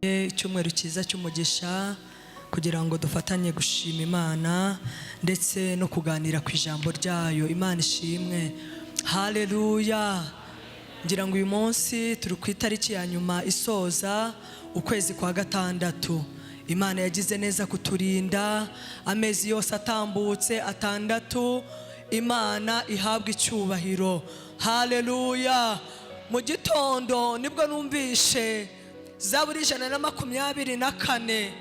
Icyumweru cyiza cy'umugisha kugira ngo dufatanye gushima Imana ndetse no kuganira ku ijambo ryayo. Imana ishimwe, haleluya. Ngira ngo uyu munsi turi ku itariki ya nyuma isoza ukwezi kwa gatandatu. Imana yagize neza kuturinda amezi yose atambutse 6. Imana ihabwa icyubahiro, haleluya. Mu gitondo nibwo numvishe Zaburi 124,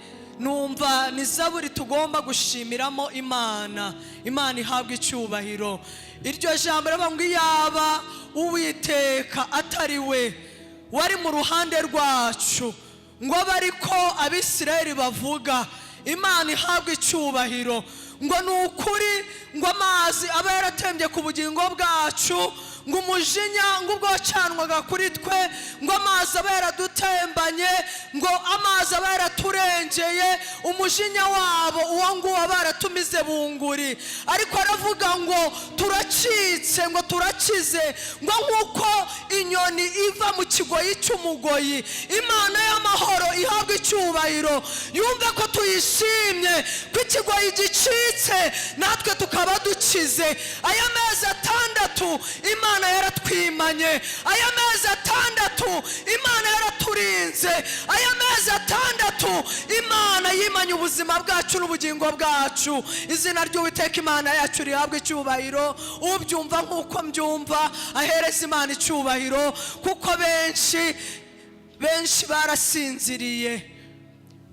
numva ni zaburi tugomba gushimiramo Imana. Imana ihabwa icyubahiro. Iryo jambo rivuga ngo iyaba Uwiteka atari we wari mu ruhande rwacu, ngo abe ariko Abisirayeli bavuga. Imana ihabwa icyubahiro. Ngo ni ukuri, ngo amazi aba yaratembye ku bugingo bwacu, ngo umujinya ngo ubwo wacanwaga kuri twe, ngo amazi aba yaradutembanye, ngo amazi aba yaraturengeye, umujinya wabo uwo nguwo aba yaratumize bunguri. Ariko aravuga ngo turacitse, ngo turakize, ngo nk'uko inyoni iva mu kigoyi cy'umugoyi. Imana y'amahoro ihabwa icyubahiro, yumve ko tuyishimye, ko ikigoyi gicitse natwe tukaba dukize. Aya mezi 6 Imana yaratwimanye, aya mezi 6 Imana yaraturinze, aya mezi 6 Imana yimanye ubuzima bwacu n'ubugingo bwacu. Izina ry'Uwiteka Imana yacu rihabwa icyubahiro. Ubyumva nk'uko mbyumva ahereza Imana icyubahiro, kuko benshi benshi barasinziriye,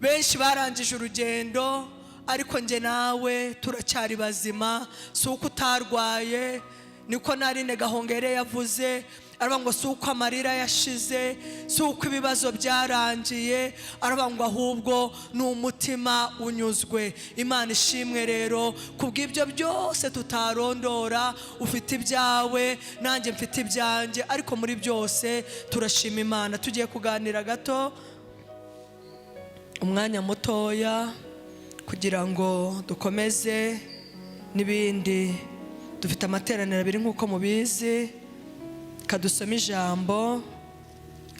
benshi barangije urugendo, ariko njye nawe turacyari bazima. Si uko utarwaye, niko Narine Gahongere yavuze, aravuga ngo si uko amarira yashize, si uko ibibazo byarangiye, aravuga ngo ahubwo ni umutima unyuzwe. Imana ishimwe rero kubw'ibyo byose tutarondora. Ufite ibyawe, nanjye mfite ibyanjye, ariko muri byose turashima Imana. Tugiye kuganira gato umwanya mutoya kugira ngo dukomeze n'ibindi. Dufite amateraniro abiri nk'uko mubizi. Kadusome ijambo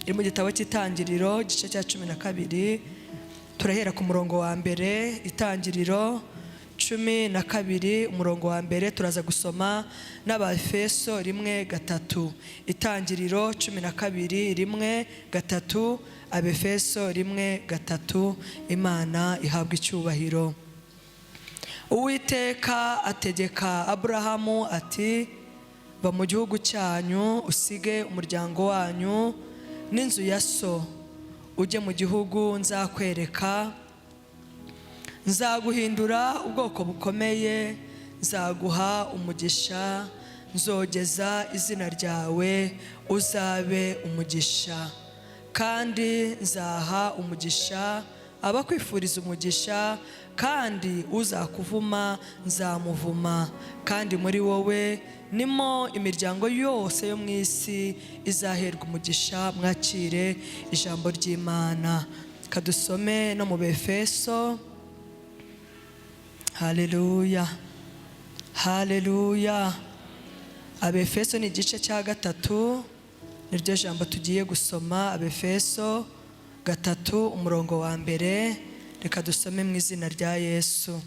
riri mu gitabo cy'Itangiriro, igice cya 12, turahera ku murongo wa 1. Itangiriro 12, umurongo wa 1, turaza gusoma n'Abafeso 1:3. Itangiriro 12, 1, 3, Abefeso 1, 3. Imana ihabwa icyubahiro. Uwiteka ategeka Aburahamu ati: va mu gihugu cyanyu, usige umuryango wanyu n'inzu ya so, ujye mu gihugu nzakwereka. Nzaguhindura ubwoko bukomeye, nzaguha umugisha, nzogeza izina ryawe, uzabe umugisha, kandi nzaha umugisha abakwifuriza umugisha, kandi uzakuvuma nzamuvuma, kandi muri wowe nimo imiryango yose yo mu isi izaherwa umugisha. Mwakire ijambo ry'Imana. Kadusome no mu Befeso. Haleluya, haleluya. Abefeso ni igice cya 3, niryo jambo tugiye gusoma. Abefeso 3, umurongo wa 1. Reka dusome mu izina rya Yesu.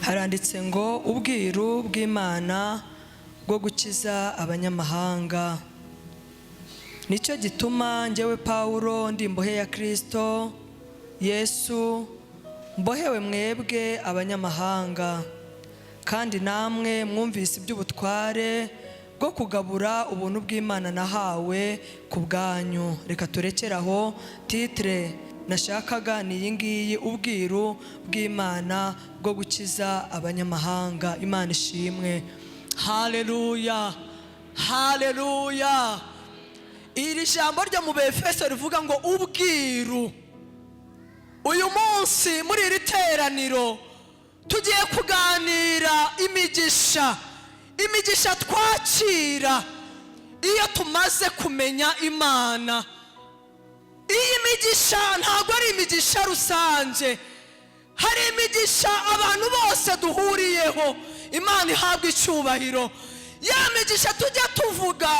Haranditse ngo ubwiru bw'Imana bwo gukiza abanyamahanga. Nicyo gituma njyewe Pawulo ndi imbohe ya Kristo Yesu, mbohewe mwebwe abanyamahanga, kandi namwe mwumvise iby'ubutware bwo kugabura ubuntu bw'Imana nahawe ku bwanyu. Reka turekere aho. Titre nashakaga ni iyi ngiyi: ubwiru bw'Imana bwo gukiza abanyamahanga. Imana ishimwe, haleluya, haleluya. Iri jambo ryo mu Befeso rivuga ngo ubwiru. Uyu munsi muri iri teraniro tugiye kuganira imigisha, imigisha twakira iyo tumaze kumenya Imana. Iyi migisha ntabwo ari imigisha rusange, hari imigisha abantu bose duhuriyeho. Imana ihabwa icyubahiro. Ya migisha tujya tuvuga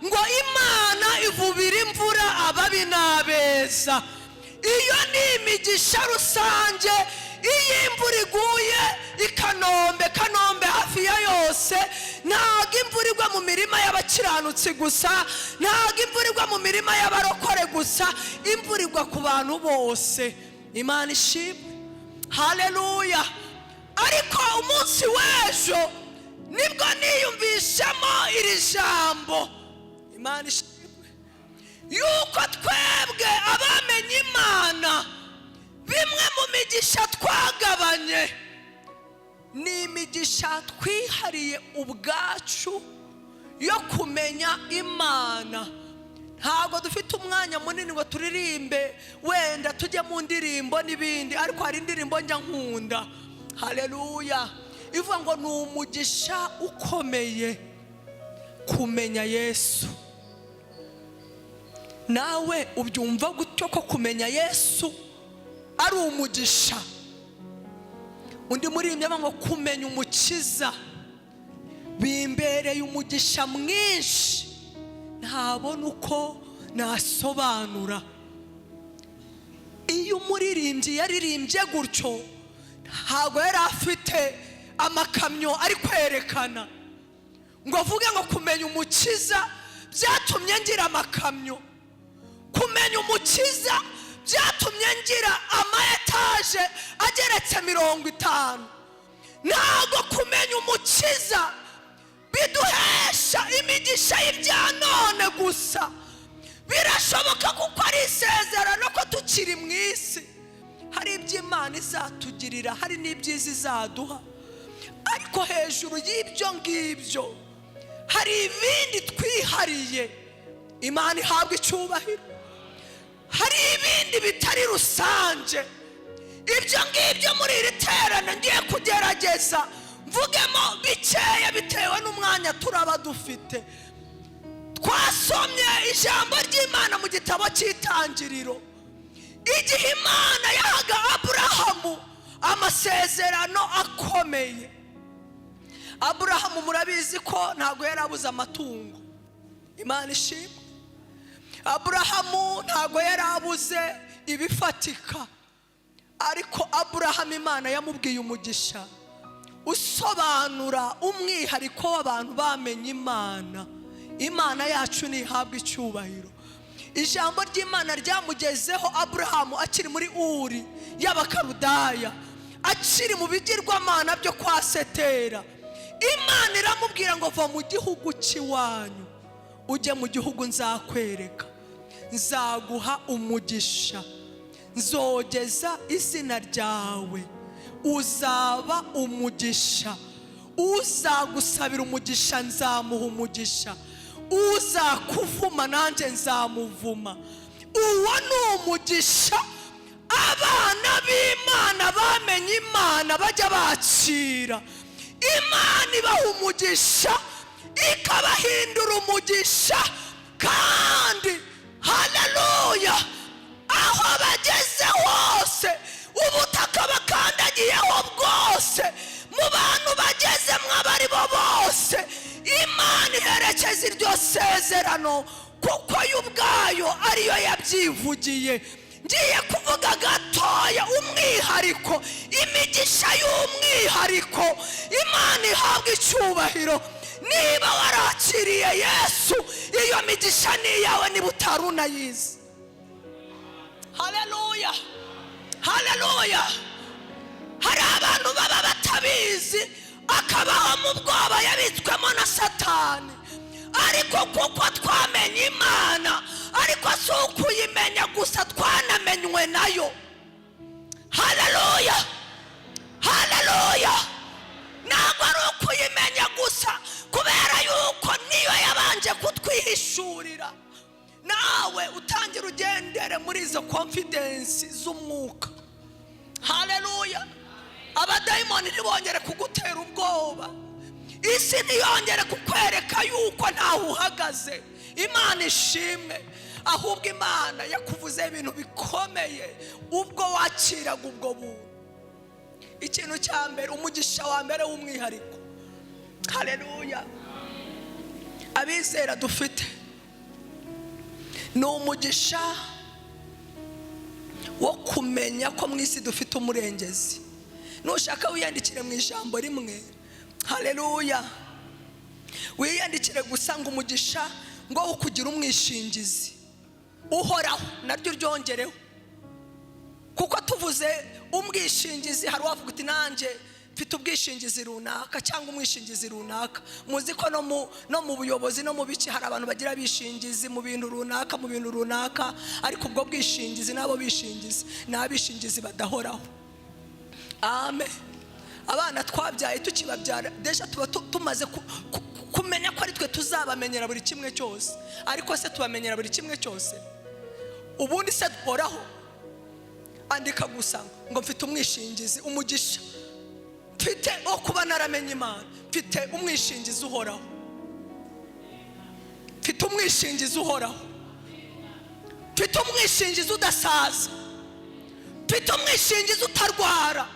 ngo Imana ivubira imvura ababi n'abeza, iyo ni imigisha rusange. Iyo imvura iguye i Kanombe, Kanombe hafi ya yose, ntabwo imvura igwa mu mirima y'abakiranutsi gusa, ntabwo imvura igwa mu mirima y'abarokore gusa, imvura igwa ku bantu bose. Imana ishimwe, haleluya. Ariko umunsi w'ejo nibwo niyumvishamo iri jambo, Imana ishimwe, yuko twebwe abamenye Imana, bimwe mu migisha twagabanye ni imigisha twihariye ubwacu yo kumenya Imana. Ntabwo dufite umwanya munini ngo turirimbe, wenda tujye mu ndirimbo n'ibindi, ariko hari indirimbo njya nkunda, haleluya, ivuga ngo ni umugisha ukomeye kumenya Yesu. Nawe ubyumva gutyo ko kumenya Yesu ari umugisha? Undi muririmbyi avuga ngo kumenya Umukiza bimbereye umugisha mwinshi, ntabona uko nasobanura. Iyo umuririmbyi yaririmbye gutyo, ntabwo yari afite amakamyo ari kwerekana ngo avuge ngo kumenya Umukiza byatumye ngira amakamyo, kumenya Umukiza byatumye ngira ama etaje ageretse 50. Ntabwo kumenya Umukiza biduhesha imigisha y'ibya none gusa. Birashoboka, kuko ari isezerano ko tukiri mu isi hari ibyo Imana izatugirira, hari n'ibyiza izaduha, ariko hejuru y'ibyo ngibyo hari ibindi twihariye. Imana ihabwa icyubahiro. Hari ibindi bitari rusange. Ibyo ngibyo muri iri terana ngiye kugerageza mvugemo bikeya bitewe n'umwanya turaba dufite. Twasomye ijambo ry'Imana mu gitabo cy'Itangiriro, igihe Imana yahaga Aburahamu amasezerano akomeye. Aburahamu murabizi ko ntabwo yari abuze amatungo, Imana ishimwe. Aburahamu ntabwo yari abuze ibifatika, ariko Aburahamu Imana yamubwiye umugisha usobanura umwihariko w'abantu bamenye Imana. Imana yacu ntihabwa icyubahiro. Ijambo ry'Imana ryamugezeho Aburahamu akiri muri Uri y'Abakarudaya, akiri mu bigirwamana byo kwa Setera. Imana iramubwira ngo va mu gihugu cy'iwanyu ujye mu gihugu nzakwereka, nzaguha umugisha, nzogeza izina ryawe, uzaba umugisha, uzagusabira umugisha nzamuha umugisha, uzakuvuma nanjye nzamuvuma. Uwo ni umugisha abana b'Imana bamenye Imana bajya bakira. Imana ibaha umugisha, ikabahindura umugisha, kandi haleluya, aho bageze hose, ubutaka bakandagiyeho bwose, mu bantu bagezemo abo ari bo bose, Imana iherekeza iryo sezerano, kuko yo ubwayo ariyo yabyivugiye. Ngiye kuvuga gatoya umwihariko, imigisha y'umwihariko. Imana ihabwa icyubahiro. Niba warakiriye Yesu, iyo migisha ni iyawe, niba utari unayizi. Haleluya, haleluya. Hari abantu baba batabizi, akabaho mu bwoba yabitswemo na Satani, ariko kuko twamenye Imana, ariko si ukuyimenya gusa, twanamenywe nayo. Haleluya, haleluya. Ntabwo ari ukuyimenya gusa, kubera yuko niyo yabanje kutwihishurira. Nawe utangira ugendere muri izo confidence z'umwuka. Haleluya. Abadayimoni ntibongere kugutera ubwoba, isi ntiyongere kukwereka yuko ntaho uhagaze. Imana ishimwe. Ahubwo Imana yakuvuzeho ibintu bikomeye ubwo wakiraga ubwo buntu. Ikintu cya mbere, umugisha wa mbere w'umwihariko, haleluya. Abizera dufite ni umugisha wo kumenya ko mu isi dufite umurengezi. Nushaka wiyandikire mu ijambo rimwe, haleluya, wiyandikire gusa ngo umugisha ngo wo kugira umwishingizi uhoraho, naryo uryongereho, kuko tuvuze umwishingizi hari uwavuga uti: "Nanjye mfite ubwishingizi runaka cyangwa umwishingizi runaka." Muzi ko no mu buyobozi no mu biki hari abantu bagira abishingizi mu bintu runaka, mu bintu runaka, ariko ubwo bwishingizi n'abo bishingizi ni abishingizi badahoraho. Amen. Abana twabyaye, tukibabyara déjà tuba tumaze kumenya ko ari twe tuzabamenyera buri kimwe cyose. Ariko se tubamenyera buri kimwe cyose? Ubundi se duhoraho? Andika gusa ngo mfite umwishingizi. Umugisha mfite wo kuba naramenye Imana, mfite umwishingizi uhoraho, mfite umwishingizi uhoraho, mfite umwishingizi udasaza, mfite umwishingizi utarwara,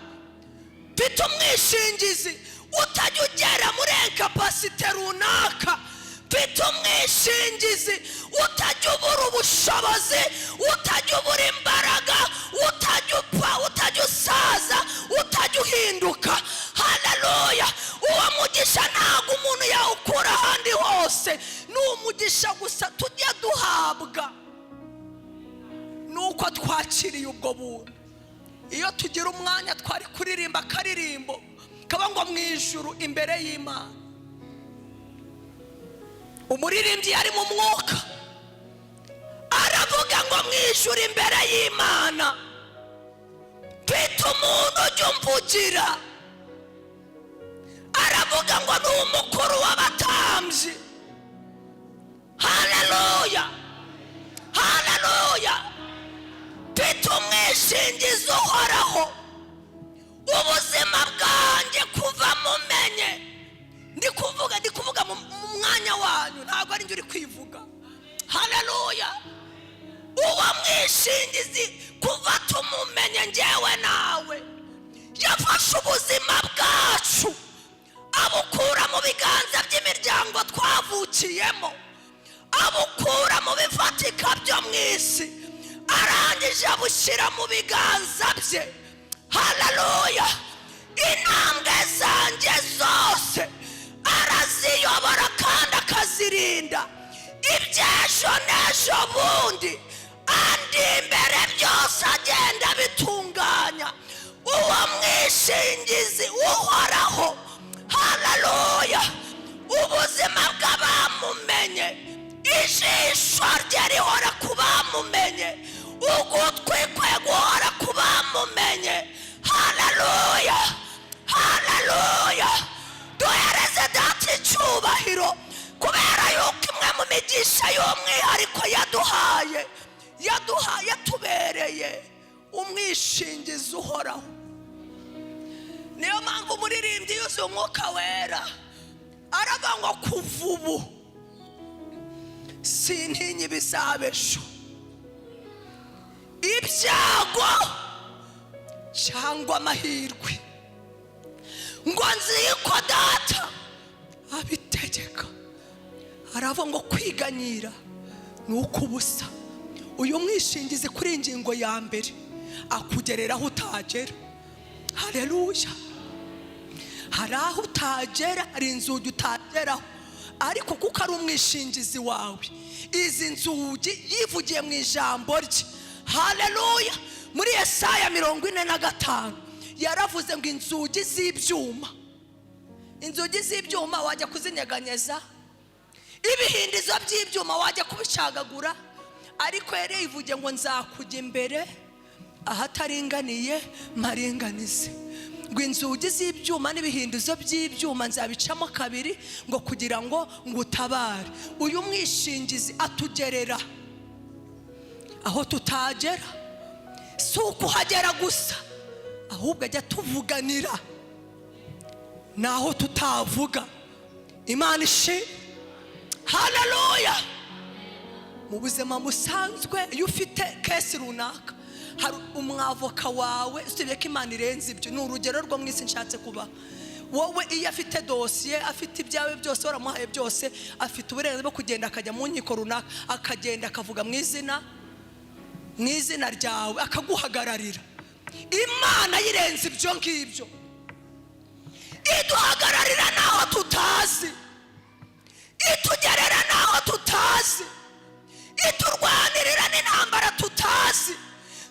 mfite umwishingizi utajya ugera muri incapacité runaka, mfite umwishingizi utajya ubura ubushobozi, utajya ubura imbaraga, utajya upfa, utajya usaza, utajya uhinduka. Haleluya! Uwo mugisha ntabwo umuntu yawukura ahandi hose, ni umugisha gusa tujya duhabwa nuko twakiriye ubwo buntu. Iyo tugira umwanya twari kuririmba akaririmbo kaba ngo mu ijuru imbere y'Imana. Umuririmbyi yari mu mwuka, aravuga ngo mu ijuru imbere y'Imana mfite umuntu ujya umvugira. Aravuga ngo ni umukuru w'abatambyi. Haleluya, haleluya! Mfite umwishingizi uhoraho. Ubuzima bwanjye kuva mumenye, ndi kuvuga mu mwanya wanyu, ntabwo ari njye uri kwivuga. Haleluya! Uwo mwishingizi kuva tumumenye njyewe nawe, yafashe ubuzima bwacu abukura mu biganza by'imiryango twavukiyemo, abukura mu bifatika byo mu isi, arangije abushyira mu biganza bye. Haleluya! Intambwe zanjye zose araziyobora kandi akazirinda. Iby'ejo n'ejo bundi andi imbere byose agenda abitunganya. Uwo mwishingizi uhoraho, haleluya! Ubuzima bw'abamumenye, ijisho rye rihora ku bamumenye, ugutwi kwe guhora ku bamumenye. Haleluya, haleluya! Duhereze Data icyubahiro kubera yuko imwe mu migisha y'umwihariko yaduhaye, yatubereye umwishingizi uhoraho. Niyo mpamvu umuririmbyi yuzuye Umwuka Wera aravuga ngo kuva ubu sintinya ibizaba ejo, ibyago cyangwa amahirwe, ngo nzi ko Data abitegeka. Aravuga ngo kwiganyira ni uko ubusa. Uyu mwishingizi kuri iyi ngingo ya mbere akugerera aho utagera. Hareruya! Hari aho utagera, hari inzugi utageraho, ariko kuko ari umwishingizi wawe, izi nzugi yivugiye mu ijambo rye. Haleluya! Muri Yesaya 45 yaravuze ngo inzugi z'ibyuma, inzugi z'ibyuma wajya kuzinyeganyeza, ibihindizo by'ibyuma wajya kubicagagura, ariko yari yivugiye ngo nzakujya imbere ahataringaniye mparinganize, ngo inzugi z'ibyuma n'ibihindizo by'ibyuma nzabicamo kabiri, ngo kugira ngo ngutabare. Uyu mwishingizi atugerera aho tutagera. Si ukuhagera gusa, ahubwo ajya tuvuganira naho tutavuga. Imana ishimwe! Haleluya! Mu buzima busanzwe, iyo ufite case runaka, hari umwavoka wawe. Usibye ko Imana irenze ibyo, ni urugero rwo mu isi nshatse kuba. Wowe iyo afite dosiye, afite ibyawe byose, waramuhaye byose, afite uburenganzira bwo kugenda akajya mu nkiko runaka, akagenda akavuga mu izina ryawe, akaguhagararira. Imana yirenze ibyo ngibyo, iduhagararira n'aho tutazi, itugerera n'aho tutazi, iturwanirira n'intambara tutazi.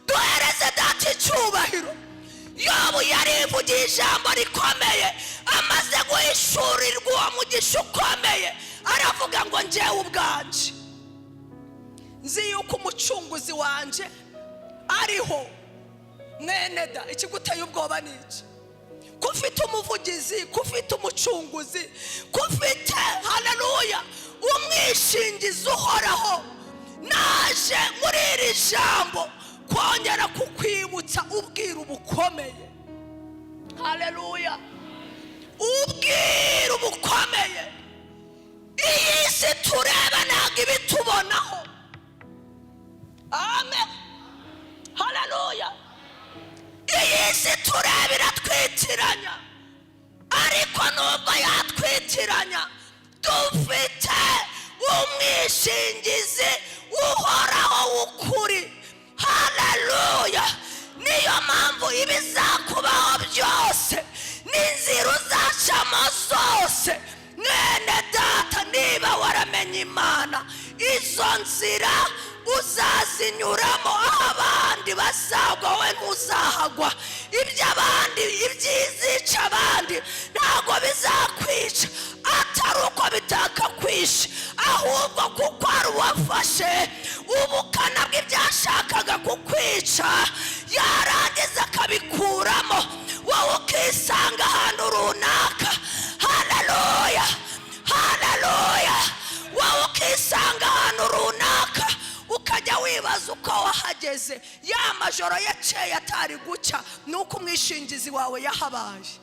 Duhereze Data icyubahiro. Yobu yarivugiye ijambo rikomeye amaze guhishurirwa uwo mugisha ukomeye. Aravuga ngo: "Njyewe ubwanje nzi yuko Umucunguzi wanjye ariho." Mwene da, ikiguteye ubwoba ni iki? Ko ufite umuvugizi, ko ufite Umucunguzi, ko ufite, haleluya, umwishingizi uhoraho. Naje muri iri jambo kongera kukwibutsa ubwiru bukomeye. Haleluya, ubwiru bukomeye. Iyi si tureba ntabwo ibitubonaho. Amen, haleluya. Iyi si tureba iratwitiranya, ariko nubwo yatwitiranya, dufite umwishingizi uhoraho w'ukuri. Haleluya. Niyo mpamvu ibizakubaho byose n'inzira uzacamo zose, mwene data, niba waramenye Imana, izo nzira uzazinyuramo. Aho abandi bazagwa, wowe ntuzahagwa. Ibyo abandi, ibyizica abandi ntabwo bizakwica, atari uko bitakakwishe, ahubwo kuko ari uwafashe ubukana bw'ibyashakaga kukwica, yarangiza akabikuramo, wowe ukisanga ahantu runaka. Haleluya, haleluya. Wowe ukisanga ahantu runaka, ukajya wibaza uko wahageze. Ya majoro yakeye atari gucya, ni uko umwishingizi wawe yahabaye.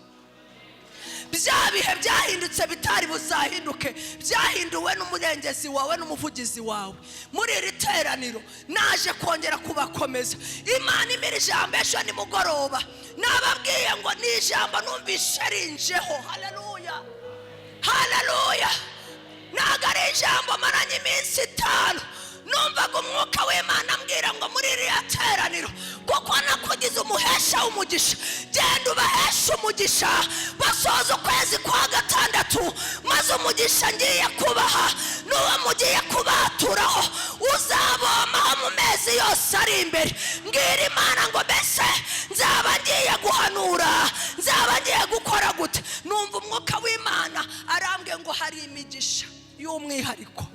Bya bihe byahindutse bitari buzahinduke, byahinduwe n'umurengezi wawe n'umuvugizi wawe. Muri iri teraniro naje kongera kubakomeza. Imana imira ijambo ejo nimugoroba, nababwiye ngo ni ijambo numvishe rinjeho. Haleluya, haleluya. Ntabwo ari ijambo maranye iminsi 5. Numvaga Umwuka w'Imana ambwira ngo: "Muri iriya teraniro, kuko nakugize umuhesha w'umugisha, genda ubaheshe umugisha, basoza ukwezi kwa gatandatu, maze umugisha ngiye kubaha n'uwo mugiye kubaturaho uzabomaho mu mezi yose ari imbere." Mbwira Imana ngo: "Mbese nzaba ngiye guhanura, nzaba ngiye gukora gute?" Numva Umwuka w'Imana arambwiye ngo hari imigisha y'umwihariko.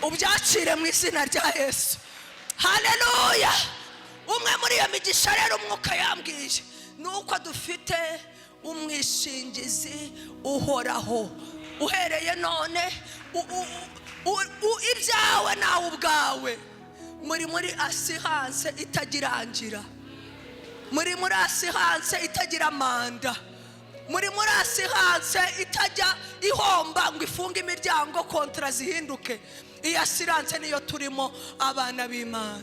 Ubyakire mu izina rya Yesu. Haleluya. Umwe muri iyo migisha rero Umwuka yambwiye ni uko dufite umwishingizi uhoraho. Uhereye none, ibyawe nawe ubwawe muri assurance itagirangira, muri assurance itagira manda, muri assurance itajya ihomba ngo ifunge imiryango, contrat zihinduke. Iyi assurance niyo turimo, abana b'Imana.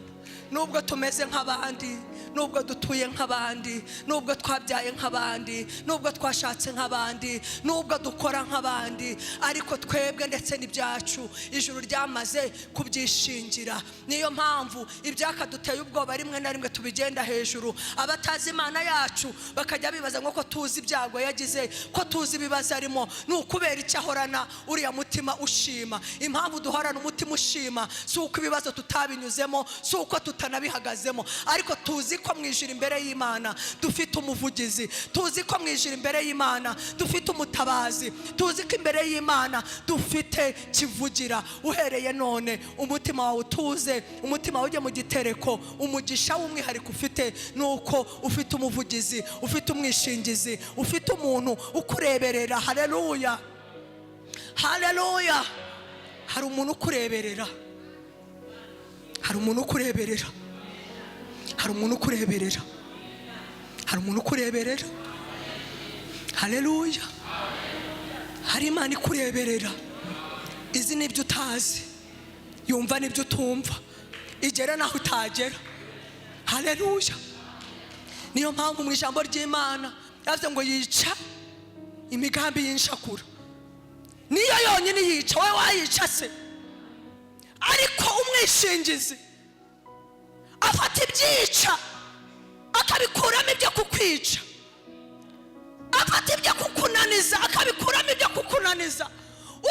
Nubwo tumeze nk'abandi, nubwo dutuye nk'abandi, nubwo twabyaye nk'abandi, nubwo twashatse nk'abandi, nubwo dukora nk'abandi, ariko twebwe ndetse n'ibyacu ijuru ryamaze kubyishingira. Niyo mpamvu ibyakaduteye ubwoba rimwe na rimwe tubigenda hejuru. Abatazi Imana yacu bakajya bibaza ngo ko tuzi ibyago yagize, ko tuzi ibibazo arimo, ni ukubera icyo ahorana uriya mutima ushima? Impamvu duhorana umutima ushima si uko ibibazo tutabinyuzemo, si uko tutanabihagazemo, ariko tuzi ko mu ijuru imbere y'Imana dufite umuvugizi, tuzi ko mu ijuru imbere y'Imana dufite umutabazi, tuzi ko imbere y'Imana dufite kivugira. Uhereye none, umutima wawe utuze, umutima wawe ujye mu gitereko. Umugisha w'umwihariko ufite ni uko ufite umuvugizi, ufite umwishingizi, ufite umuntu ukureberera. Haleluya, haleluya. Hari umuntu ukureberera, hari umuntu ukureberera, hari umuntu ukureberera, hari umuntu ukureberera. Haleluya. Hari Imana ikureberera, izi n'ibyo utazi, yumva n'ibyo utumva, igera n'aho utagera. Haleluya. Niyo mpamvu mu ijambo ry'Imana yavuze ngo yica Imigambi y'inshakura niyo yonyine yica. Wowe wayica se? Ariko umwishingizi afata ibyica akabikuramo ibyo kukwica, afata ibyo kukunaniza akabikuramo ibyo kukunaniza,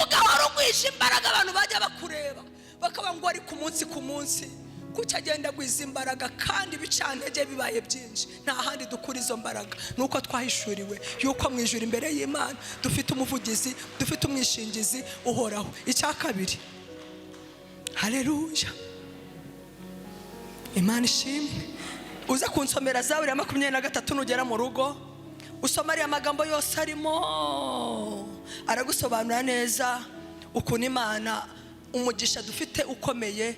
ugahora ugwisha imbaraga. Abantu bajya bakureba bakaba ngo ari ku munsi ku munsi, kuki agenda agwiza imbaraga kandi ibicantege bibaye byinshi? Nta handi dukura izo mbaraga, ni uko twahishuriwe yuko mu ijuru imbere y'Imana dufite umuvugizi, dufite umwishingizi uhoraho. Icya kabiri, haleluya, Imana ishimwe. Uze kunsomera Zaburi ya 23 nugera mu rugo, usoma ariya magambo yose arimo aragusobanura neza ukuntu Imana, umugisha dufite ukomeye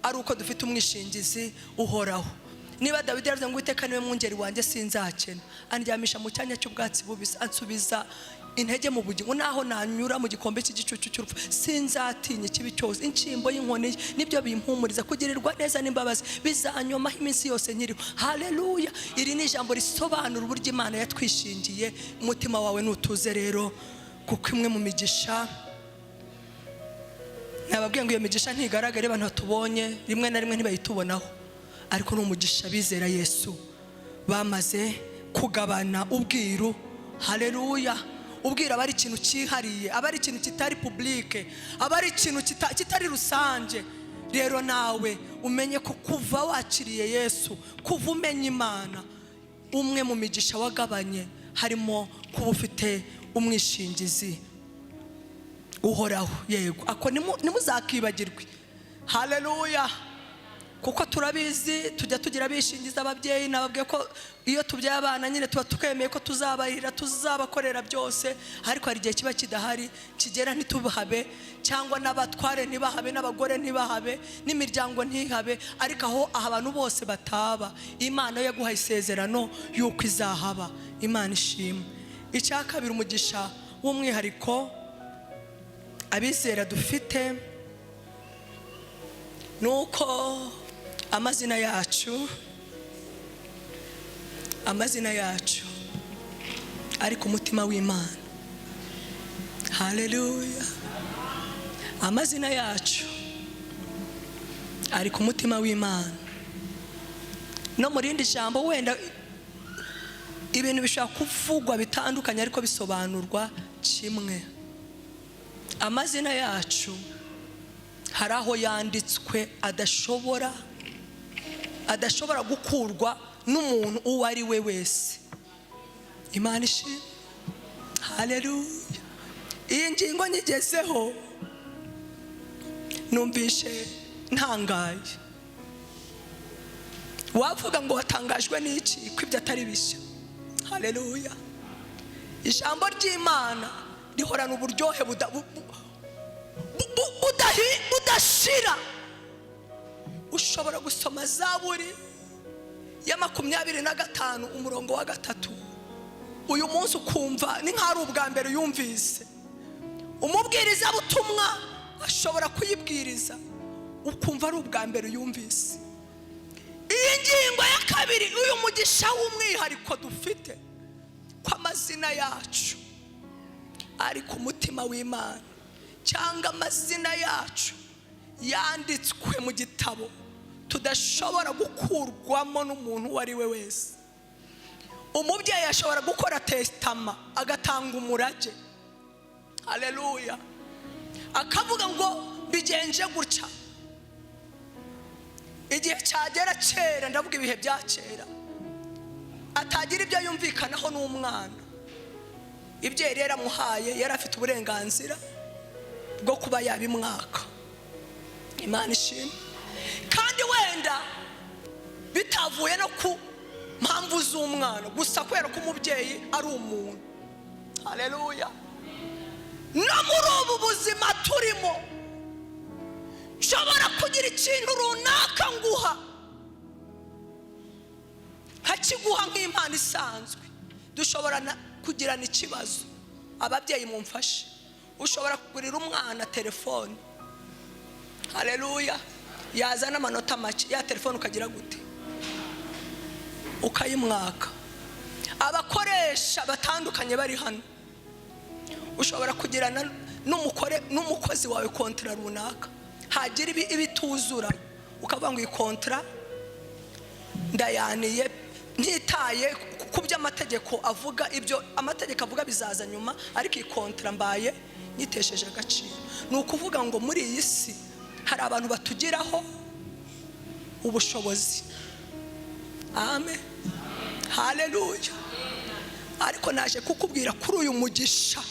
ari uko dufite umwishingizi uhoraho. Niba Dawidi yaravuze ngo: "Uwiteka niwe mwungeri wanjye, sinzakena, andyamisha mu cyanya cy'ubwatsi bubisi, ansubiza intege mu bugingo, naho nanyura mu gikombe cy'igicucu cy'urupfu sinzatinya ikibi cyose, inshyimbo y'inkoni ye nibyo bimpumuriza, kugirirwa neza n'imbabazi bizanyomaho iminsi yose nkiriho." Haleluya! Iri ni ijambo risobanura uburyo Imana yatwishingiye. Umutima wawe nutuze rero, kuko imwe mu migisha nababwiye ngo iyo migisha ntigaragara, abantu batubonye rimwe na rimwe ntibayitubonaho, ariko ni umugisha bizera Yesu bamaze kugabana ubwiru. Haleluya! Ubwiru aba ari ikintu cyihariye, aba ari ikintu kitari public, aba ari ikintu kitari rusange. Rero nawe umenye ko kuva wakiriye Yesu, kuva umenya Imana, umwe mu migisha wagabanye harimo kuba ufite umwishingizi uhoraho. Yego, ako ntimuzakibagirwe. Haleluya! Kuko turabizi, tujya tugira abishingiza. Ababyeyi, nababwiye ko iyo tubyaye abana nyine tuba twemeye ko tuzabarira, tuzabakorera byose, ariko hari igihe kiba kidahari, kigera ntitubahabe, cyangwa n'abatware ntibahabe, n'abagore ntibahabe, n'imiryango ntihabe. Ariko aho aha abantu bose bataba, Imana yo yaguhaye isezerano y'uko izahaba. Imana ishimwe. Icya kabiri, umugisha w'umwihariko abizera dufite ni uko amazina yacu ari ku mutima w'Imana. Haleluya! Amazina yacu ari ku mutima w'Imana. No mu rindi jambo, wenda ibintu bishobora kuvugwa bitandukanye ariko bisobanurwa kimwe. Amazina yacu hari aho yanditswe adashobora gukurwa n'umuntu uwo ari we wese. Imana ishimwe. Haleluya! Iyi ngingo nyigezeho numvishe ntangaye. Wavuga ngo watangajwe n'iki, ko ibyo atari bishya? Haleluya! Ijambo ry'Imana rihorana uburyohe budashira. Ushobora gusoma Zaburi ya 25 umurongo wa 3 uyu munsi, ukumva ni nk'aho ari ubwa mbere uyumvise. Umubwirizabutumwa ashobora kuyibwiriza, ukumva ari ubwa mbere uyumvise. Iyi ngingo ya kabiri, uyu mugisha w'umwihariko dufite, ko amazina yacu ari ku mutima w'Imana, cyangwa amazina yacu yanditswe mu gitabo tudashobora gukurwamo n'umuntu uwo ari we wese. Umubyeyi ashobora gukora testament, agatanga umurage, haleluya, akavuga ngo bigenje gutya. Igihe cyagera, kera, ndavuga ibihe bya kera, atagira ibyo yumvikanaho n'umwana, ibyo yari yaramuhaye yari afite uburenganzira bwo kuba yabimwaka. Imana ishimwe. Kandi wenda bitavuye no ku mpamvu z'umwana gusa, kubera ko umubyeyi ari umuntu. Haleluya! No muri ubu buzima turimo, nshobora kugira ikintu runaka nguha, nkakiguha nk'impano isanzwe. Dushobora kugirana ikibazo. Ababyeyi mumfashe. Ushobora kugurira umwana telefone, haleluya, yazana amanota make, ya telefone ukagira gute? Ukayimwaka. Abakoresha batandukanye bari hano. Ushobora kugirana n'umukore n'umukozi wawe contrat runaka, hagira ibituzura ukavuga ngo iyi contrat ndayaniye, ntitaye ku byo amategeko avuga. Ibyo amategeko avuga bizaza nyuma, ariko iyi contrat mbaye nyitesheje agaciro. Ni ukuvuga ngo muri iyi si hari abantu batugiraho ubushobozi. Amen, haleluya. Ariko naje kukubwira kuri uyu mugisha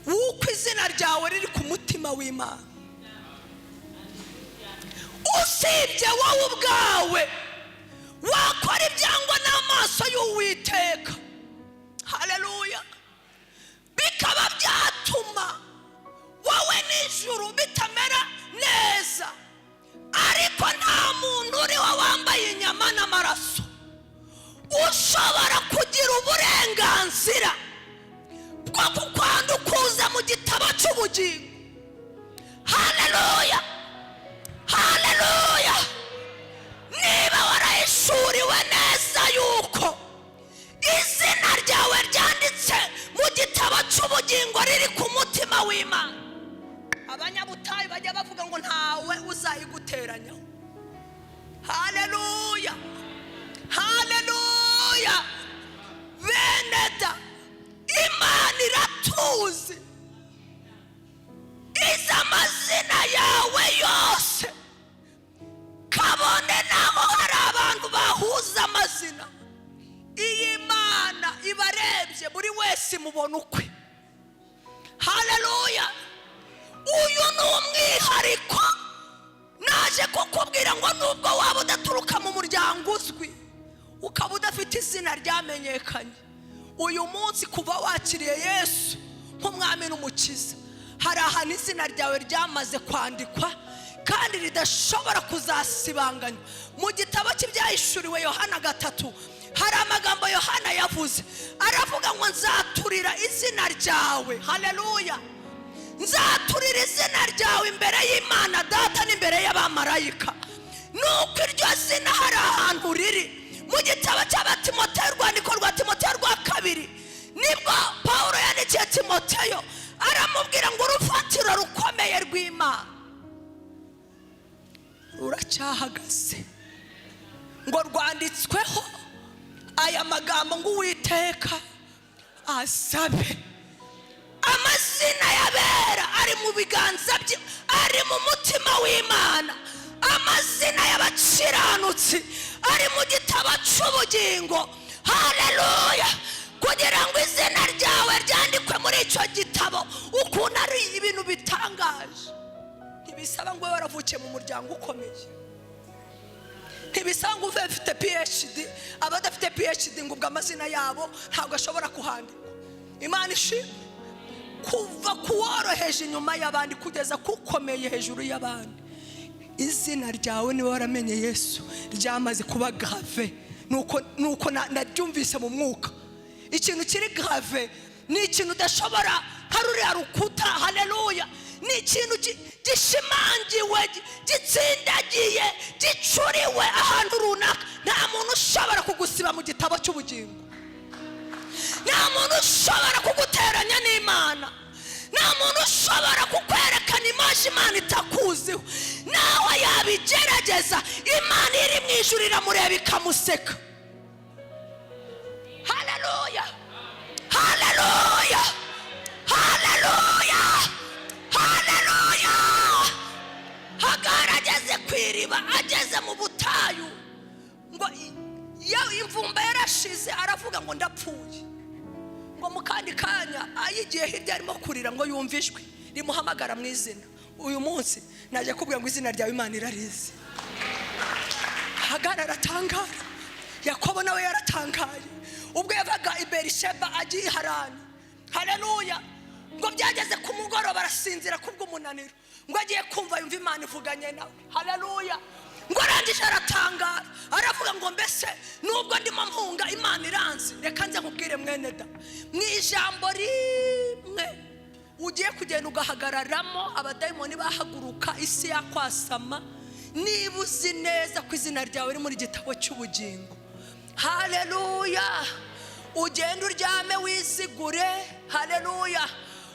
w'uko izina ryawe riri ku mutima w'Imana. Usibye wowe ubwawe wakora ibyangwa n'amaso y'Uwiteka, haleluya, bikaba byatuma wowe n'ijuru bitamera neza, ariko nta muntu uriho wambaye inyama n'amaraso ushobora kugira uburenganzira bwo kukwandukuza mu gitabo cy'ubugingo. Haleluya, haleluya. Niba warahishuriwe neza yuko izina ryawe ryanditse mu gitabo cy'ubugingo, riri ku mutima w'Imana, abanyabutayu bajya bavuga ngo ntawe uzayiguteranyaho. Haleluya, haleluya. Bene da, Imana iratuzi, izi amazina yawe yose, kabone naho hari abantu bahuza amazina. Iyi Mana ibarebye, buri wese imubona ukwe. Haleluya. Uyu ni umwihariko. Naje kukubwira ngo nubwo waba udaturuka mu muryango uzwi, ukaba udafite izina ryamenyekanye, uyu munsi kuva wakiriye Yesu nk'Umwami n'Umukiza, hari ahantu izina ryawe ryamaze kwandikwa kandi ridashobora kuzasibanganywa. Mu gitabo cy'Ibyahishuriwe Yohana 3, hari amagambo Yohana yavuze, aravuga ngo nzaturira izina ryawe, haleluya, nzaturira izina ryawe imbere y'Imana Data n'imbere y'abamarayika. Nuko iryo zina hari ahantu riri. Mu gitabo cy'Abatimoteyo, urwandiko rwa Timoteyo rwa kabiri, nibwo Paul yandikiye Timoteyo, aramubwira ngo urufatiro rukomeye rw'Imana ruracyahagaze, ngo rwanditsweho aya magambo ngo Uwiteka asabe amazina y'abera ari mu biganza bye, ari mu mutima w'Imana. Amazina y'abakiranutsi ari mu gitabo cy'ubugingo. Haleluya. Kugira ngo izina ryawe ryandikwe muri icyo gitabo, ukuntu ari ibintu bitangaje, ntibisaba ngo ube waravukiye mu muryango ukomeye, ntibisaba ngo ube ufite PhD. Abadafite PhD ngo ubwo amazina yabo ntabwo ashobora kuhandikwa. Imana ishimwe. Kuva ku woroheje inyuma y'abandi kugeza kukomeye hejuru y'abandi, izina ryawe, niba waramenye Yesu, ryamaze kuba gravé. Nuko naryumvise mu mwuka. Ikintu kiri gravé ni ikintu udashobora, nka ruriya rukuta, haleluya, ni ikintu gishimangiwe, gitsindagiye, gicuriwe ahantu runaka. Nta muntu ushobora kugusiba mu gitabo cy'ubugingo, nta muntu ushobora kuguteranya n'Imana, nta muntu ushobora kukwerekana image Imana itakuziho. Nawe yabigerageza, Imana iri mu ijuru iramureba ikamuseka. Haleluya, haleluya, haleluya, haleluya. Hagara ageze ku iriba, ageze mu butayu, ngo imvumba yarashize, aravuga ngo ndapfuye. Ngo mu kandi kanya ayigiye hirya arimo kurira, ngo yumve ijwi rimuhamagara mu izina. Uyu munsi naje kubwira ngo izina ryawe Imana irarizi. Hagara aratangara. Yakobo nawe yaratangaye ubwo yavaga i Berisheba agiye i Harani. Haleluya. Ngo byageze ku mugoroba arasinzira kubw'umunaniro, ngo agiye kumva yumva Imana ivuganye nawe. Haleluya. Ngo arangije aratangara, aravuga ngo mbese nubwo ndimo mpunga, Imana iranzi? Reka nze nkubwire, mwene da, mu ijambo rimwe ugiye kugenda ugahagararamo, abadayimoni bahaguruka, isi yakwasama. Niba uzi neza ko izina ryawe riri muri gitabo cy'ubugingo, haleluya, Ugende uryame wizigure. Haleluya!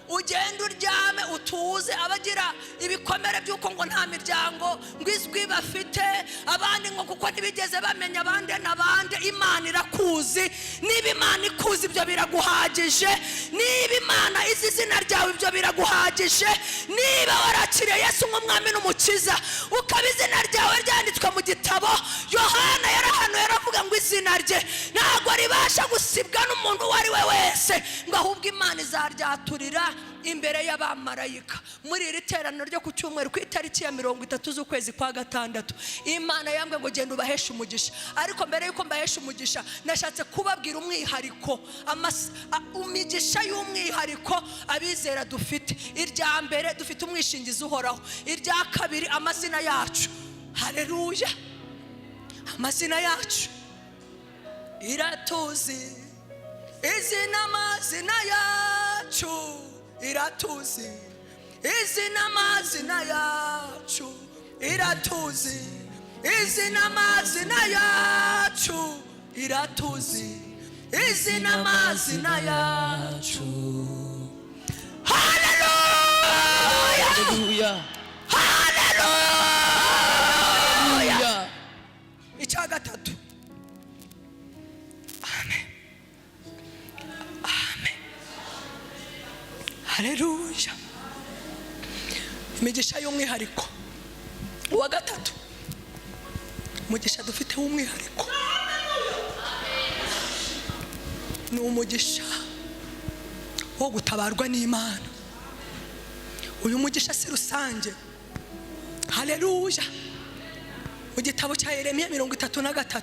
Ugende uryame utuze. Abagira ibikomere by'uko ngo nta miryango ngo izwi bafite, abandi ngo kuko ntibigeze bamenya abandi n'abandi, Imana irakuzi. Niba Imana ikuzi, ibyo biraguhagije. Niba Imana izi izina ryawe, ibyo biraguhagije. Niba warakiriye Yesu nk'Umwami n'Umukiza, ukaba izina ryawe ryanditswe mu gitabo, Yohana yarahanuye aravuga ngo izina rye ntabwo ribasha gusibwa n'umuntu uwo ari we wese, ngo ahubwo Imana izaryaturira imbere y'abamarayika. Muri iri teraniro ryo ku cyumweru, ku itariki ya 30 z'ukwezi kwa gatandatu, Imana yambwiye ngo genda ubaheshe umugisha. Ariko mbere y'uko mbahesha umugisha, nashatse kubabwira umwihariko, imigisha y'umwihariko abizera dufite. Irya mbere, dufite umwishingizi uhoraho. Irya kabiri, amazina yacu. Haleluya! Amazina yacu iratuzi, izina, amazina yacu iratuzi, izina, amazina yacu iratuzi, izina, amazina yacu iratuzi, izina, amazina yacu. Haleluya! Hallelujah. Haleluya! Hallelujah. Icya gatatu, amen, amen, haleluya. Imigisha y'umwihariko uwa gatatu, umugisha dufite w'umwihariko ni umugisha wo gutabarwa n'Imana. Uyu mugisha si rusange. Haleluya! Mu gitabo cya Yeremiya 33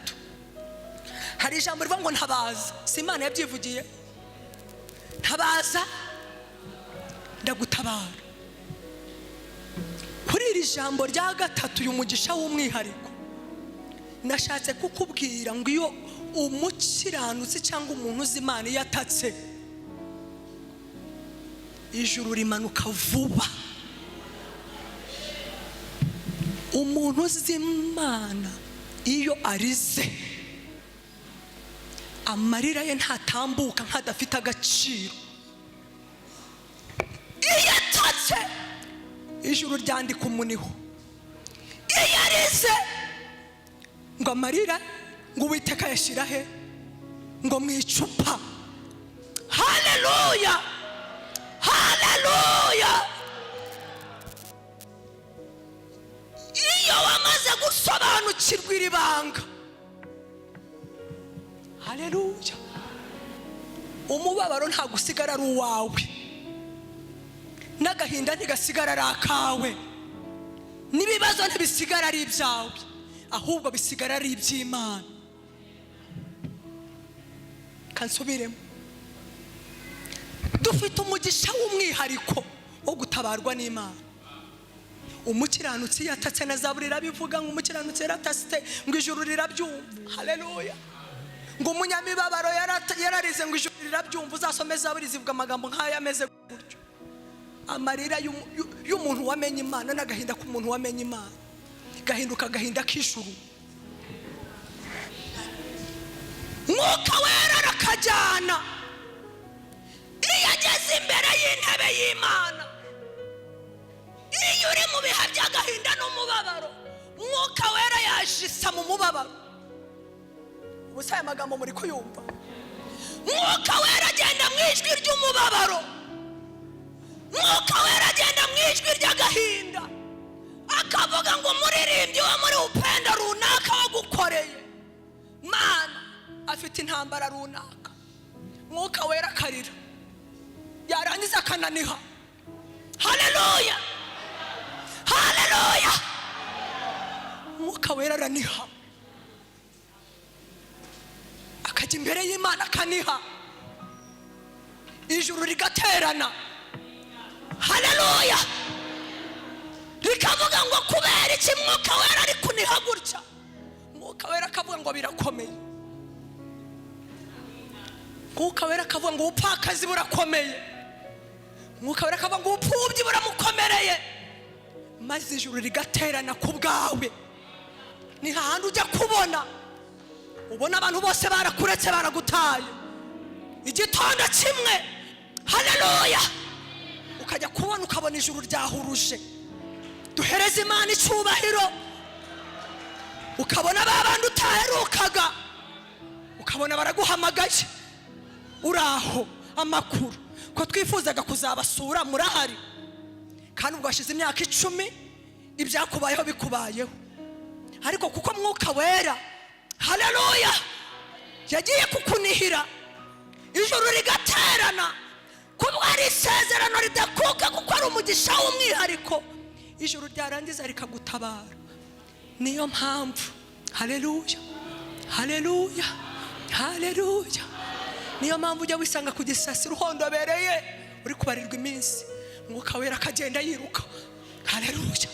hari ijambo rivuga ngo ntabaza. Si Imana yabyivugiye? Ntabaza ndagutabara. Kuri iri jambo rya gatatu, uyu mugisha w'umwihariko, nashatse kukubwira ngo iyo umukiranutsi cyangwa umuntu uzi Imana iyo atatse, ijuru rimanuka vuba. Umuntu uzi Imana iyo arize, amarira ye ntatambuka nk'adafite agaciro. Iyo atatse, ijuru ryandika umuniho. Iyo arize, ngo amarira ngo Uwiteka yashyira he? Ngo mu icupa. Haleluya, haleluya! Iyo wamaze gusobanukirwa iri banga, haleluya, umubabaro ntabwo usigara ari uwawe, n'agahinda ntigasigara ari akawe, n'ibibazo ntibisigara ari ibyawe, ahubwo bisigara ari iby'Imana. Kansubiremo: dufite umugisha w'umwihariko wo gutabarwa n'Imana. Umukiranutsi yatatse, na Zaburi irabivuga ngo umukiranutsi yaratatse, ngo ijuru rirabyumva. Haleluya! Ngo umunyamibabaro yararize, ngo ijuru rirabyumva. Uzasome Zaburi, zivuga amagambo nk'aya ameze gutyo. Amarira y'umuntu wamenye Imana n'agahinda k'umuntu wamenye Imana gahinduka agahinda k'ijuru. Mwuka Wera arakajyana iyo ageze imbere y'intebe y'Imana. Iyo uri mu bihe by'agahinda n'umubabaro, Mwuka Wera yajisa mu mubabaro. Ubusa aya magambo muri kuyumva? Mwuka Wera agenda mu ijwi ry'umubabaro, Mwuka Wera agenda mu ijwi ry'agahinda, akavuga ngo umuririmbyi wo muri Upendo runaka wagukoreye, Mana, afite intambara runaka. Mwuka Wera akarira, yarangiza akananiha. Haleluya, haleluya! Mwuka Wera araniha, akajya imbere y'Imana akaniha, ijuru rigaterana. Haleluya! Rikavuga ngo kubera iki Mwuka Wera ari kuniha gutya? Mwuka Wera akavuga ngo birakomeye. Mwuka Wera akavuga ngo ubupfakazi burakomeye. Mwuka Wera akavuga ngo ubupfubyi buramukomereye. Maze ijuru rigaterana ku bwawe. Ni hahandi ujya kubona, ubona abantu bose barakuretse, baragutaye. Igitondo kimwe, haleluya, ukajya kubona ukabona ijuru ryahuruje. Duhereze Imana icyubahiro. Ukabona ba bandi utaherukaga, ukabona baraguhamagaye: "Uraho, amakuru? Ko twifuzaga kuzabasura, murahari?" Kandi ubwo hashize imyaka 10 ibyakubayeho bikubayeho, ariko kuko Mwuka Wera, haleluya, yagiye kukunihira, ijuru rigaterana kuko ari isezerano ridakuka, kuko ari umugisha w'umwihariko, ijuru ryarangiza rikagutabara. Niyo mpamvu, haleluya, haleluya, haleluya, niyo mpamvu ujya wisanga ku gisasiro uhondobereye, uri kubarirwa iminsi, Mwuka Wera akagenda yiruka. Haleluya,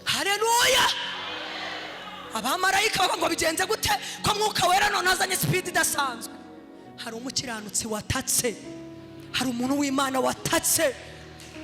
haleluya. Abamarayika bavuga ngo: "Bigenze gute ko Mwuka Wera none azanye speed idasanzwe?" Hari umukiranutsi watatse, hari umuntu w'Imana watatse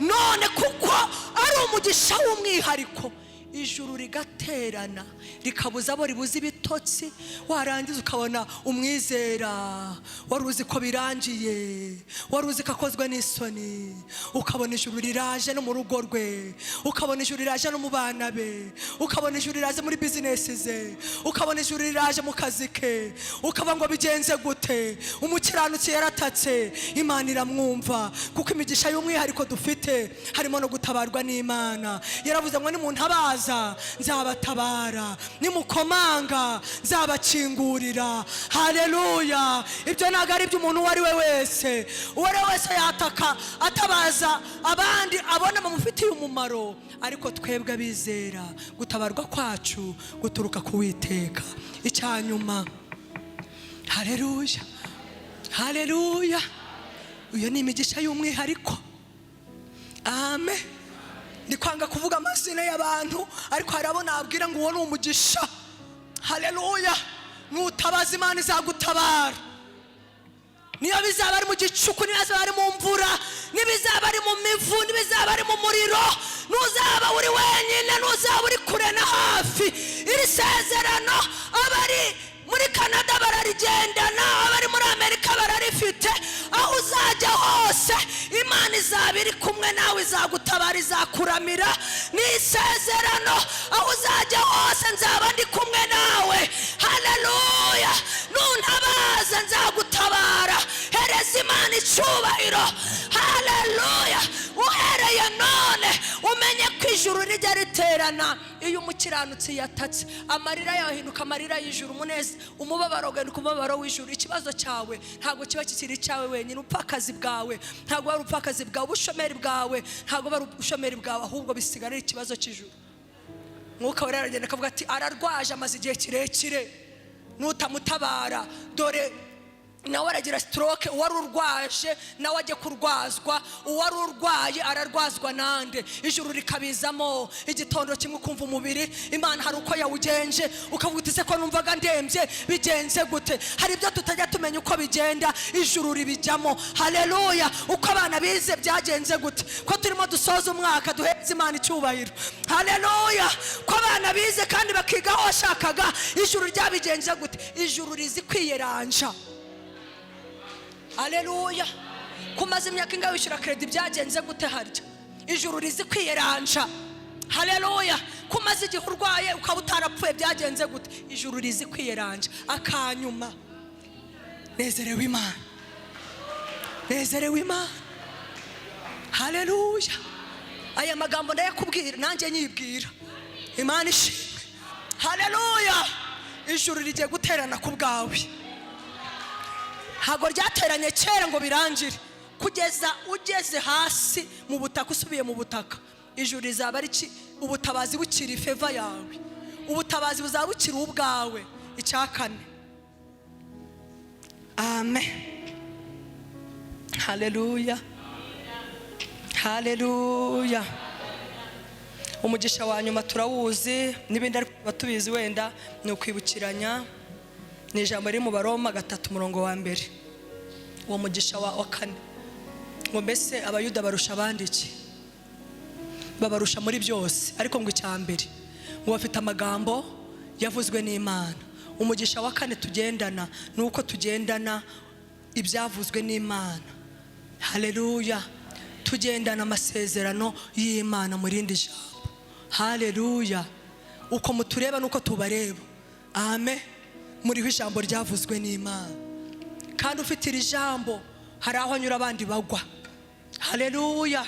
none, kuko ari umugisha w'umwihariko, ijuru rigaterana, rikabuza abo ribuza ibitotsi. Warangiza ukabona umwizera wari uzi ko birangiye, wari uzi ko akozwe n'isoni, ukabona ijuru riraje no mu rugo rwe, ukabona ijuru riraje no mu bana be, ukabona ijuru riraje muri business ze, ukabona ijuru riraje mu kazi ke, ukaba ngo: "Bigenze gute?" Umukiranutsi yaratatse, Imana iramwumva, kuko imigisha y'umwihariko dufite harimo no gutabarwa n'Imana. Yaravuze ngo: "Nimuntabaza nzabatabara, nimukomanga nzabakingurira." Haleluya. Ibyo ntabwo ari iby'umuntu uwo ari we wese. Uwo ari we wese yataka, atabaza abandi abona bamufitiye umumaro, ariko twebwe abizera, gutabarwa kwacu guturuka ku Witeka. Icyanyuma, haleluya, haleluya, iyo ni imigisha y'umwihariko. Amen. Ndi kwanga kuvuga amazina y'abantu, ariko hari abo nabwira ngo uwo ni umugisha. Haleluya. Nutabaza, Imana izagutabara. Niyo bizaba ari mu gicuku, niyo bizaba ari mu mvura, n'ibizaba ari mu mivu, n'ibizaba ari mu muriro, ntuzaba uri wenyine, ntuzaba uri kure na hafi. Iri sezerano abari muri Canada bararigendana, abari muri Amerika bararifite. Aho uzajya hose, Imana izaba iri kumwe nawe, izagutabara, izakuramira. Ni isezerano: "Aho uzajya hose nzaba ndi kumwe nawe." Haleluya. "Nuntabaza nzagutabara." Hereza Imana icyubahiro. Haleluya. Uhereye none umenye ko ijuru rijya riterana iyo umukiranutsi yatatse. Amarira yawe ahinduka amarira y'ijuru, umuneza, umubabaro ugahinduka umubabaro w'ijuru. Ikibazo cyawe ntabwo kiba kikiri icyawe wenyine. Ubupfakazi bwawe ntabwo ari ubupfakazi bwawe, ubushomeri bwawe ntabwo ari ubushomeri bwawe, ahubwo bisigara ari ikibazo cy'ijuru. Mwuka Wera aragenda akavuga ati: "Ararwaje, amaze igihe kirekire, nutamutabara dore nawe aragira stroke." Uwari urwaje nawe ajya kurwazwa, uwari urwaye ararwazwa nande? Ijuru rikabizamo. Igitondo kimwe ukumva umubiri Imana hari uko yawugenje, ukavuga uti: "Se ko numvaga ndembye, bigenze gute?" Hari ibyo tutajya tumenya uko bigenda, ijuru ribijyamo. Haleluya. Uko abana bize byagenze gute, ko turimo dusoza umwaka? Duheze Imana icyubahiro. Haleluya. Ko abana bize kandi bakiga aho washakaga, ijuru ryabigenje gute? Ijuru rizi kwiyeranja. Aleluya. Kumaze imyaka ingahe wishyura crédit, byagenze gute harya? Ijuru rizi kwiyeranja. Haleluya. Kumaze igihe urwaye ukaba utarapfuye, byagenze gute? Ijuru rizi kwiyeranja. Akanyuma, nezerewe Imana, nezerewe Imana. Haleluya. Aya magambo ndayakubwira nanjye nyibwira. Imana ishimwe. Haleluya. Ijuru rigiye guterana ku bwawe. Ntabwo ryateranye kera ngo birangire. Kugeza ugeze hasi mu butaka, usubiye mu butaka, ijuru rizaba ari ubutabazi bukiri favor yawe, ubutabazi buzaba bukiri ubwawe. Icya kane, amen. Haleluya, haleluya. Umugisha wa nyuma turawuzi, n'ibindi ariko tuba tubizi, wenda ni ukwibukiranya. Ni ijambo riri mu Baroma 3, umurongo wa 1. Uwo mugisha wa kane ngo: "Mbese Abayuda barusha abandi iki? Babarusha muri byose." Ariko ngo icya mbere, ngo bafite amagambo yavuzwe n'Imana. Umugisha wa kane tugendana ni uko tugendana Ibyavuzwe n'Imana. Haleluya! Tugendana amasezerano y'Imana mu rindi jambo. Haleluya! Uko mutureba nuko tubareba. Amen. Muriho ijambo ryavuzwe n'Imana, kandi ufite iri jambo hari aho anyura abandi bagwa. Haleluya!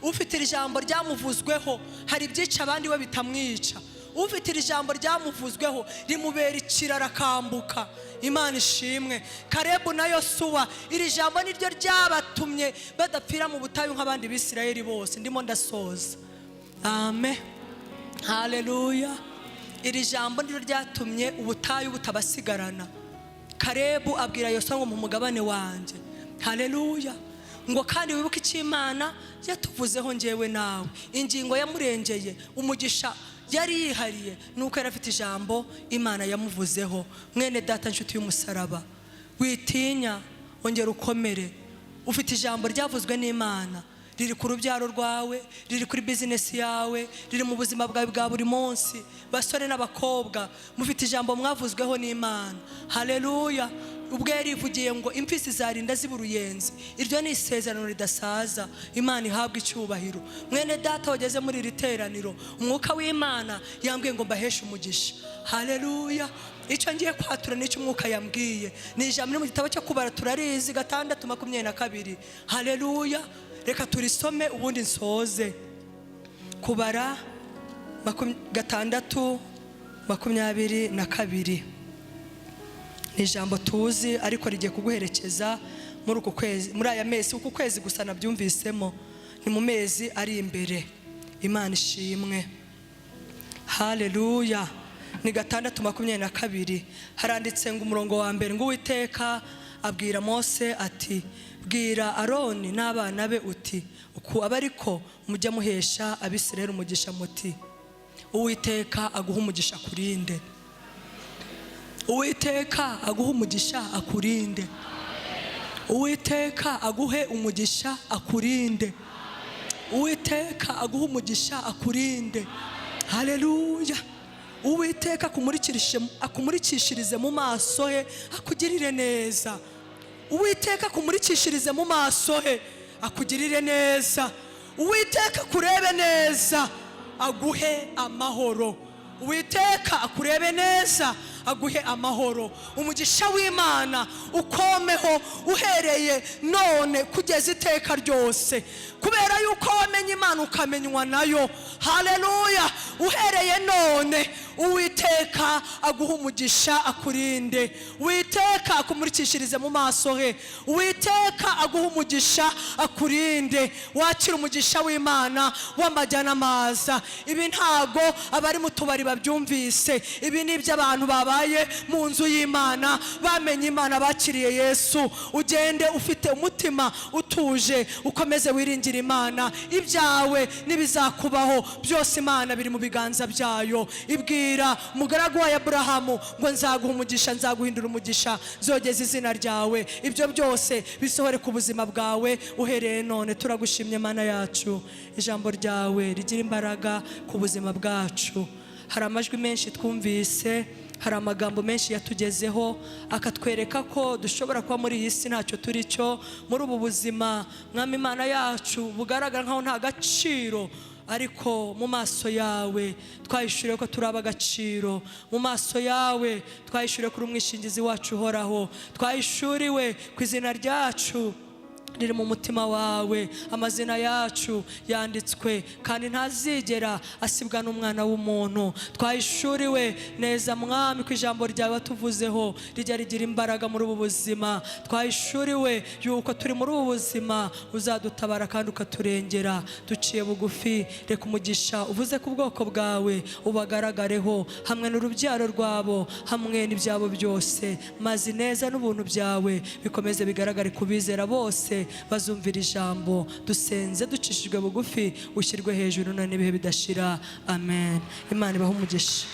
Ufite iri jambo ryamuvuzweho hari ibyica abandi we bitamwica. Ufite iri jambo ryamuvuzweho rimubera ikiraro akambuka. Imana ishimwe. Karebu na Yosuwa, iri jambo niryo ryabatumye badapfira mu butayu nk'abandi Bisirayeli bose. Ndimo ndasoza. Amen. Haleluya! Iri jambo niryo ryatumye ubutayu butabasigarana. Karebu abwira Yosuwa ngo: "Mu mugabane wanjye." Haleluya! Ngo: "Kandi wibuke icyo Imana yatuvuzeho ngewe nawe." Ingingo yamurengeye, umugisha yari yihariye, ni uko yari afite ijambo Imana yamuvuzeho. Mwene data, nshuti y'umusaraba, witinya, ongera ukomere. Ufite ijambo ryavuzwe n'Imana, riri ku rubyaro rwawe, riri kuri bizinesi yawe, riri mu buzima bwawe bwa buri munsi. Basore n'abakobwa, mufite ijambo mwavuzweho n'Imana. Haleluya! Ubwo yarivugiye ngo: "Imfizi zarinda ziba uruyenzi." Iryo ni isezerano ridasaza. Imana ihabwa icyubahiro. Mwene data wageze muri iri teraniro, umwuka w'Imana yambwiye ngo mbaheshe umugisha. Haleluya! Icyo ngiye kwatura n'icyo umwuka yambwiye ni ijambo riri mu gitabo cyo Kubara, turarizi, 6:22. Haleluya! Reka turisome ubundi nsoze. Kubara 6:22 ni ijambo tuzi, ariko rigiye kuguherekeza muri uku kwezi, muri aya mezi, uku kwezi gusa nabyumvisemo, ni mu mezi ari imbere. Imana ishimwe. Haleluya! Ni 6:22. Haranditse ngo, umurongo wa mbere, ngo: "Uwiteka abwira Mose ati: 'Bwira Aroni n'abana be uti: Uku abe ariko mujya muhesha Abisirayeli umugisha muti: Uwiteka aguha umugisha akurinde. Uwiteka aguha umugisha akurinde. Uwiteka aguhe umugisha akurinde. Uwiteka aguhe umugisha akurinde.' Haleluya! Uwiteka akumurikishirize mu maso he, akugirire neza. Uwiteka akumurikishirize mu maso he, akugirire neza. Uwiteka akurebe neza, aguhe amahoro. Uwiteka akurebe neza, aguhe amahoro.' Umugisha w'Imana ukomeho uhereye none kugeza iteka ryose, kubera yuko wamenye Imana ukamenywa nayo. Haleluya! Uhereye none, Uwiteka aguha umugisha akurinde. Uwiteka akumurikishirize mu maso he. Uwiteka aguha umugisha akurinde." Wakira umugisha w'Imana w'amajya n'amaza. Ibi ntago abari mu tubari babyumvise. Ibi ni iby'abantu babaye mu nzu y'Imana, bamenye Imana, bakiriye Yesu. Ugende ufite umutima utuje, ukomeze wiringire Imana. Ibyawe n'ibizakubaho byose, Imana biri mu biganza byayo. Ibwira umugaragu wa Aburahamu ngo: "Nzaguha umugisha, nzaguhindura umugisha, nzogeza izina ryawe." Ibyo byose bisohore ku buzima bwawe uhereye none. Turagushimye, Mana yacu. Ijambo ryawe rigira imbaraga ku buzima bwacu. Hari amajwi menshi twumvise, hari amagambo menshi yatugezeho, akatwereka ko dushobora kuba muri iyi si ntacyo turi cyo, muri ubu buzima, Mwami Imana yacu, bugaragara nkaho nta gaciro. Ariko mu maso yawe twahishuriwe ko turi ab'agaciro. Mu maso yawe twahishuriwe ko uri umwishingizi wacu uhoraho. Twahishuriwe ku izina ryacu riri mu mutima wawe. Amazina yacu yanditswe kandi ntazigera asibwa n'umwana w'umuntu. Twahishuriwe neza, Mwami, ko ijambo ryawe watuvuzeho rijya rigira imbaraga muri ubu buzima. Twahishuriwe yuko turi muri ubu buzima uzadutabara kandi ukaturengera. Duciye bugufi, reka umugisha uvuze ku bwoko bwawe ubagaragareho, hamwe n'urubyaro rwabo, hamwe n'ibyabo byose, maze neza n'ubuntu byawe bikomeze bigaragare ku bizera bose bazumvira ijambo. Dusenze ducishijwe bugufi, ushyirwe hejuru none n'ibihe bidashira. Amen. Imana ibahe umugisha.